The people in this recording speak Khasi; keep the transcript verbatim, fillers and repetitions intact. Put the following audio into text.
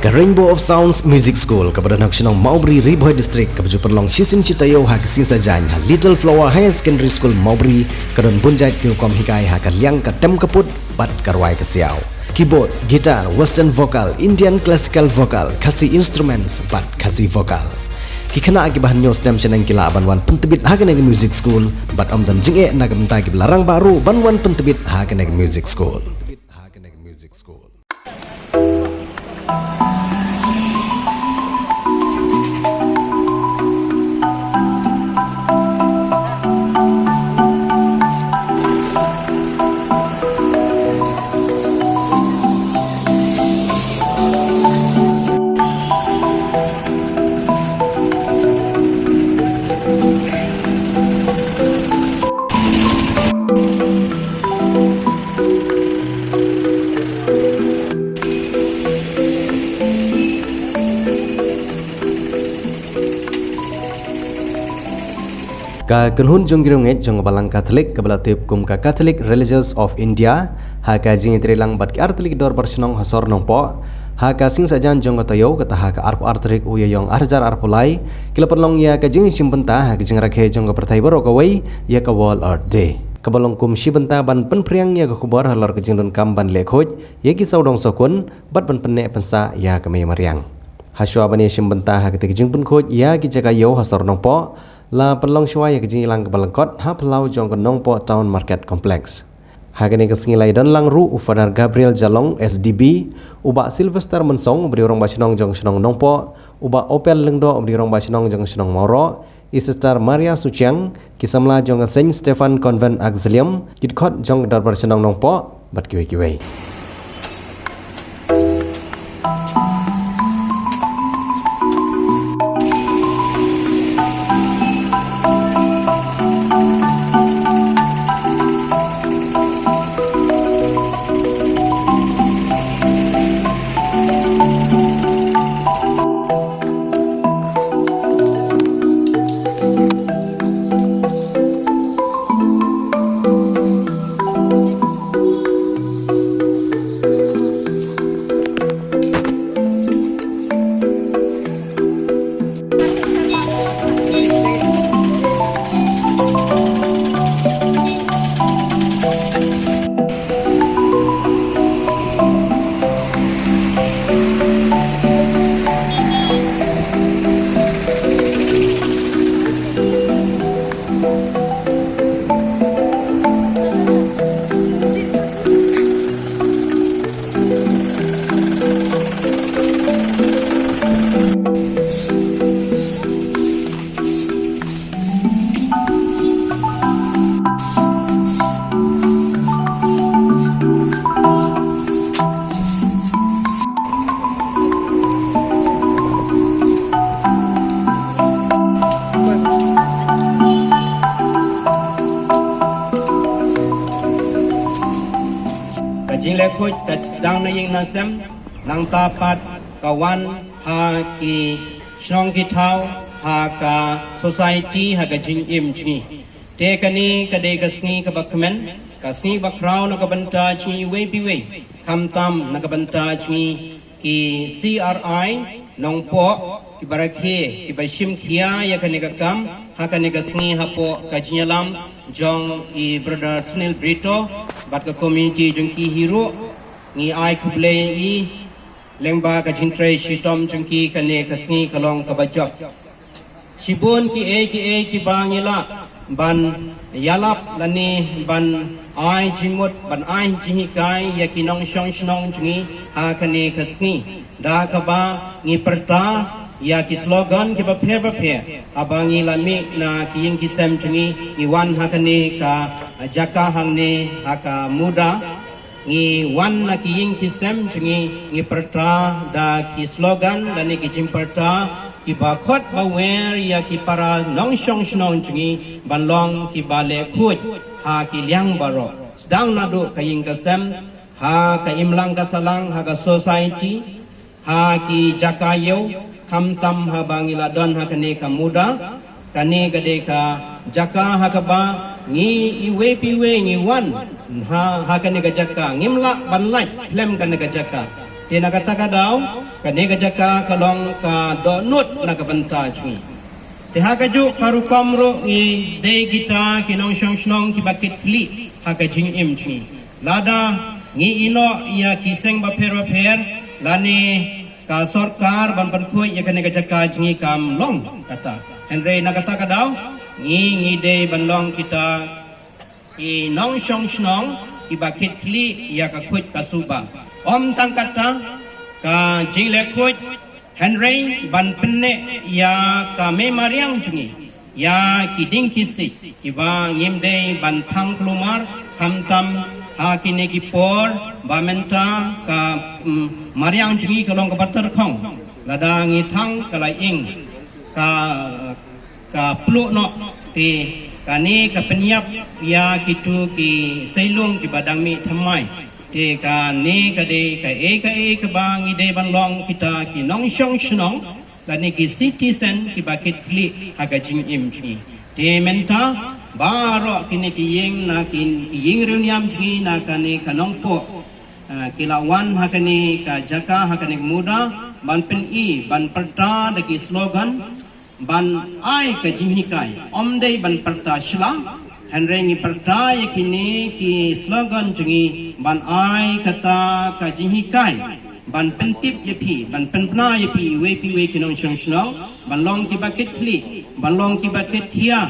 Ka Rainbow of Sounds Music School kaba don ha ka shnong Mawbri, Ri Bhoi District, kaba ju pynlong shisien shi taïew ha ka sngi Saitjaiñ ha Little Flower Higher Secondary School Mawbri, ka don bun jait ki rukom hikai ha ka liang ka tem ka put bad ka rwai ka siaw. Keyboard, guitar, western vocal, Indian classical vocal, Khasi instruments bad Khasi vocal. Ki khynnah kiba hynñiew snem shaneng ki lah ban wan pyntbit ha kane ka music school bad ym don jingeh na ka bynta kiba la rangbah ruh ban wan pyntbit ha kane ka music school. Ka kynhun jong ki riewngeit jong ka Balang Katholik kaba la tip kum ka Catholic Religious of India, ha ka jingïatreilang bad ki artylli ki dorbar shnong ha sor Nongpoh ha ka sngi Saitjaiñ jong ka taïew, kata ha ka arphew ar tarik u Ïaïong ar hajar arphew lai, ki la pynlong ïa ka jingshim bynta ha ka jingrakhe jong ka pyrthei baroh kawei ïa ka World Earth Day, kaba long kum shi bynta ban pynphriang ïa ka khubor halor ka jingdonkam ban leh khuid ïa ki sawdong sawkun bad ban pynneh pynsah ïa ka mei mariang. Hashwa ban ïashim bynta ha katei ka jingpynkhuid ïa ki jaka ïew ha sor Nongpoh, la pynlong shwa ïa ka jingïalang kaba lyngkot ha phyllaw jong ka Nongpoh Town Market Complex. Ha kane ka sngi la ïadon lang ruh u Father Gabriel Jalong, S D B, u Bah Sylvester Mynsong, uba dei u rangbah shnong jong shnong Nongpoh, u Bah Opel Lyngdoh, uba dei u rangbah shnong jong shnong Mawroh, i Sister Maria Suchiang, ki samla jong ka Saint Stephen Convent Auxilium, ki dkhot jong ka dorbar shnong Nongpoh bad kiwei kiwei. Ka jingleh khuid ka sdang na ïing na sem, nangta pat ka wan ha ki shnong ki thaw, ha ka society, ha ka jingim jong ngi. Te kane ka dei ka sngi kaba kmen, ka sngi ba khraw na ka bynta jong ngi iwei pa iwei, khamtam na ka bynta jong ngi ki C R I Nongpoh, kiba rakhe, kiba shim khia ïa kane ka kam ha kane ka sngi hapoh ka jingïalam jong i Brother Sunil Brito bad ka community jong ki hi ruh. Ngi ai khublei ïa i lyngba ka jingtrei shitom jong ki, kane ka sngi ka long kaba jop. Shibun kiei kiei kiba ngi lah ban ïalap lane ban ai jingmut, ban ai jinghikai ïa ki nongshong shnong jong ngi ha kane ka sngi, da kaba ngi pyrta ïa ki slogan kiba pher ba pher haba ngi la mih na ki ïing ki sem jong ngi, ngi wan ha kane ka jaka hangne ha ka Muda. Ngi wan na ki ïing ki sem jong ngi, ngi pyrta da ki slogan lane ki jingpyrta kiba khot ba wer ïa ki para nongshong shnong jong ngi ban long kiba leh khuid ha ki liang baroh, sdang naduh ka ïing ka sem, ha ka imlang ka sahlang, ha ka society, ha ki jaka ïew, khamtam haba ngi la don ha kane ka Muda. Kane ka dei ka jaka ha kaba ngi iwei pa iwei ngi wan ha, ha kane ka jaka, ngim lah ban lait khlem kane ka jaka. Te na kata ka daw, kane ka jaka ka long ka dohnud na ka bynta jong ngi. Te ha kajuh ka rukom ruh ngi dei kita ki nongshong shnong kiba kit khlieh ha ka jingim jong ngi. Lada ngi ïehnoh ïa ki seng bapher bapher lane ka sorkar ban pynkhuid ïa kane ka jaka jong ngi kam long kata. Hynrei na kata ka daw ngi ngi dei ban long kita ki nongshong shnong kiba kit khlieh ïa ka khuid ka suba. Ym tang kata, ka jingleh khuid, hynrei ban pynneh ïa ka mei mariang jong ngi ïa ki dieng ki siej kiba ngim dei ban thang kulmar, khamtam ha kine ki por ba mynta ka, mm, mariang jong ngi ka long kaba tyrkhong. Lada ngi thang ka la ïeng ka ka pluh noh. Te kane ka pynïap ïa kitu ki seilung kiba dang mih thymmai. Te kane ka dei kaei kaei kaba ngi dei ban long kita ki nongshong shnong lane ki citizen kiba kit khlieh ha ka jingim jong ngi. Te mynta baroh kine ki ïing na ki, ki ïing riewniam jong ngi na kane ka Nongpoh, ah, ki la wan ha kane ka jaka, ha kane ka muda ban pyni, ban pyrta da ki slogan, ban ai ka jinghikai, ym dei ban pyrta shla. Hynrei ngi pyrta ïa kine ki slogan jong ngi ban ai kata ka jinghikai, ban pyntip ïa phi, ban pynbna ïa phi iwei pa iwei ki nongshong shnong ban long kiba kit khlieh, ban long kiba kit khia.